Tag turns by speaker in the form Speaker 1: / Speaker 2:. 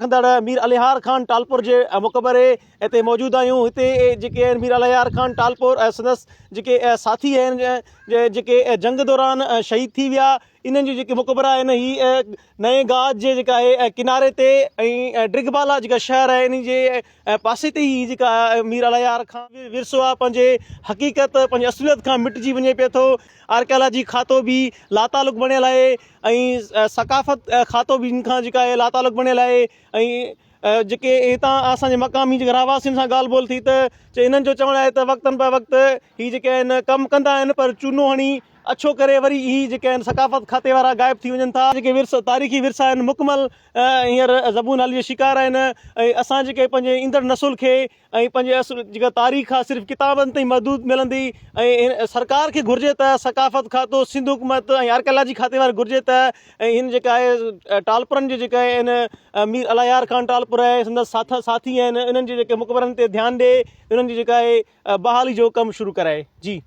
Speaker 1: رکندڙ مير الهيار خان ٽالپر جي مقبري تي موجود آهيون. هتي جيڪي آهن مير الهيار خان ٽالپر ۽ سندس جيڪي ساٿي آهن جيڪي جنگ دوران شهيد ٿي ويا، انهن جي جيڪي مقبرا آهن هي نئين گاج جي جيڪا آهي ڪناري تي ۽ ڊرگهه بالا جيڪا شهر آهي انهي جي پاسي تي ئي جيڪا مير الهيار خان ورثو آهي پنهنجي حقيقت پنهنجي اصليت کان مٽجي وڃي پئي ٿو. آرڪيالاجي کاتو به لاتعلق بڻيل آهي ۽ ثقافت کاتو به ان کان جيڪا آهي لاتعلق بڻيل آهي ۽ جيڪي هتان اسان جي مقامي جيڪي رهواسين سان ڳالهه ٻولهه ٿي ته انهن جو چوڻ آهي ته وقتن به وقت هي جيڪي آهن ڪم ڪندا آهن پر چونو هڻي اڇو ڪري وري هي جيڪي آهن ثقافت کاتي وارا غائب ٿي وڃن ٿا. جيڪي ورثو تاريخي ورثا آهن مڪمل هينئر زبون حالي جو شڪار آهن ۽ اسان جيڪي پنهنجي ايندڙ نسل کي ۽ پنهنجي اصل جيڪا تاريخ آهي صرف ڪتابن تائين محدود ملندي ۽ سرڪار کي گهرجي ته ثقافت کاتو سنڌ حڪومت ۽ آرڪيالاجي کاتي واري گهرجي ته ۽ هن جيڪا آهي ٽالپرن جي جيڪا آهي ان مير الله يار خان ٽالپر آهي سندس ساٿ ساٿي آهن انهن جي جيڪي مقبرن تي ڌيان ڏي انهن جي جيڪا آهي بحالي جو ڪم شروع ڪرائي جي.